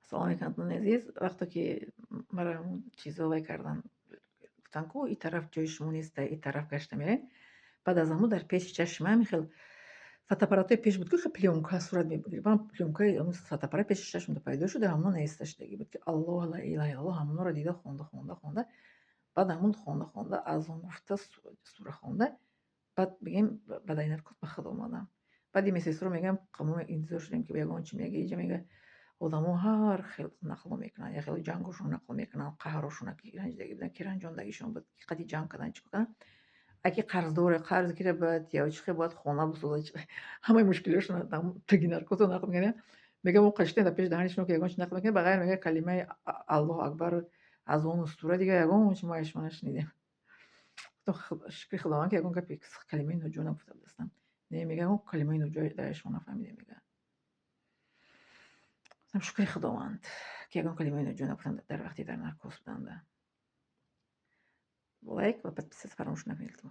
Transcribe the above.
Салом алейкум, дӯстони азиз. Вақте ки маро ҳамун чизо вай кардан, гуфтанд, ку и тараф ҷои шумо нест, и тараф гашта мерем. Баъд аз ҳамун дар пеши чашми ман хел фотоаппаратҳои пеш буд, ки хел плёнка сурат мегирифт. Ман плёнкаи фотоаппарат пеши чашмам пайдо шуд, ҳамон наиста шудагӣ буд, ки Аллоҳ, ла илаҳа иллаллоҳ, ҳамонро дида, хонда, хонда, хонда. Баъд ҳамун хонда, хонда, азон гуфта, сура хонда, баъд бигем, баъд наркоз ба худ омадам. Баъди медсестро мегӯям, мо интизор шудем, ки ягон чи мега, иҷа мега, одамо ҳар хел нақло мекунанд, як хел ҷангошон нақл мекунанд, қаҳрошона, ки ранҷидагӣ буданд, ки ранҷондагишон буд, ки қади ҷанг кардан, чӣ карданд. Аки қарздоре, қарз гира бояд, ё чӣ хел бояд хона бисозад, ҳамаи мушкилиҳошонро таги наркозо нақл мекунанд. Мегӯям, мо қаштем дар пеши даҳани шумо, ки ягон чи нақл мекунед, ба ғайр, мега, калимаи Аллоҳу акбар, азону сура, дигар ягон чи мо аз шумо нашунидем. Шукри Худованд, ки ягон гапи калимаи ноҷо нагуфта будастам. Не, мега, ягон калимаи ноҷо дар шумо нафаҳмидем, мега. Шукри Худованд, ки ягон калимаи ноҷо нагуфтам дар вақти дар наркоз буданда. Лайк ва подписаться фаромӯш накунед, илтимос.